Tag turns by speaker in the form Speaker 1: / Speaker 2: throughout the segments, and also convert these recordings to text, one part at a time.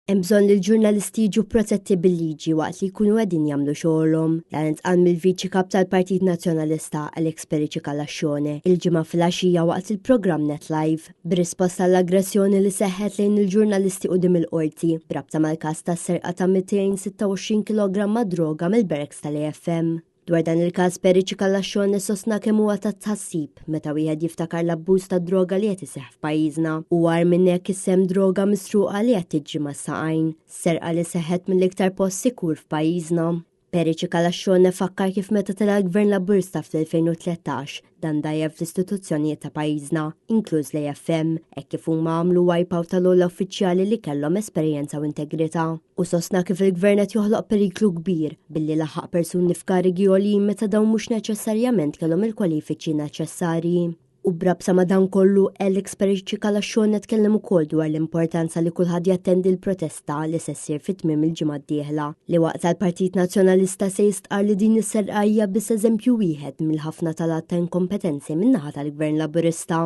Speaker 1: Hemm bżonn li l-ġurnalisti jiġu protetti bil-liġi waqt li jkunu qegħdin jagħmlu xogħolhom. Dan intqal mill-Viċi Kap tal-Partit Nazzjonalista Alex Perici Calascione il-Ġimgħa filgħaxija waqt il-programm Net Live b'risposta għall-aggressjoni li seħħet lejn il-ġurnalisti quddiem il-Qorti b'rabta mal-każ tas-serqa ta' 226 kilogramma droga mill-barracks tal-AFM. Dwar dan il-każ Perici Calascione sostna kemm huwa ta' tħassib meta wieħed jiftakar l-abbuż tad-droga li qed iseħħ f'pajjiżna u agħar minn hekk is-sehem droga misruqa li qed tiġri mas-saqajn, serqa li seħħet mill-iktar post sikur f'pajjiżna. Perici Calascione fakkar kif meta tela' l-Gvern Laburista fl-2013, dan dgħajjef l-istituzzjonijiet ta' pajjiżna, inkluż l-AFM, hekk kif huma għamlu wipe-out tal-ogħla uffiċjali li kellhom esperjenza u integrità. Hu sostna kif il-Gvern qed joħloq periklu kbir billi laħaq persuni f'karigi għoljin meta dawn mhux neċessarjament kellhom il-kwalifiċi neċessarji. U b'rabta ma' dan kollu, Alex Perici Calascione tkellem ukoll dwar l-importanza li kulħadd jattendi l-protesta li se ssir fi tmiem il-ġimgħa d-dieħla, li waqtha l-Partit Nazzjonalista se jistqarr li din is-serqa hija biss eżempju wieħed mill-ħafna tal-għadd ta' inkompetenzi min-naħa tal-Gvern Laburista.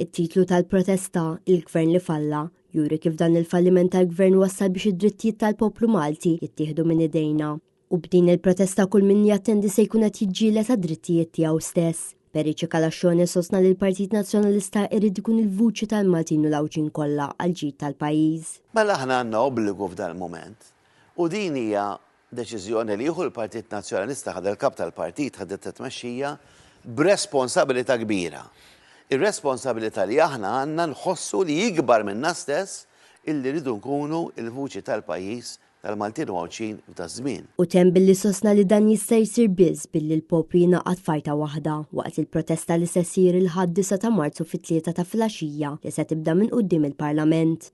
Speaker 1: It-titlu tal-protesta, Il-Gvern li falla, juri kif dan il-falliment tal-Gvern wassal biex id-drittijiet tal-poplu Malti jittieħdu minn idejna. U b'din il-protesta kull min jattendi se jkun qed jiġġieled għad-drittijiet tiegħu stess. Perici Calascione sostna li l-Partit Nazzjonalista irid ikun il-vuċi tal-Maltin u l-Għawdxin kollha għall-ġid tal-pajjiż.
Speaker 2: Mela aħna għandna obbligu f'dal-mument u din hija deċiżjoni li jieħu l-Partit Nazzjonalista, ħadha l-Kap tal-Partit, ħaditha t-tmexxija b'responsabilità kbira. Ir-responsabilità li aħna għandna nħossu li ikbar minna stess illi rridu nkunu l-vuċi tal-pajjiż tal-Maltin u Għawdxin f'daż-żmien.
Speaker 1: Hu temm billi sostna li dan jista' jsir biss billi l-poplu jingħaqad f'għajta waħda waqt il-protesta li se ssir il-Ħadd 9 ta' Marzu fit-tlieta ta' filgħaxija li se tibda minn quddiem il-Parlament.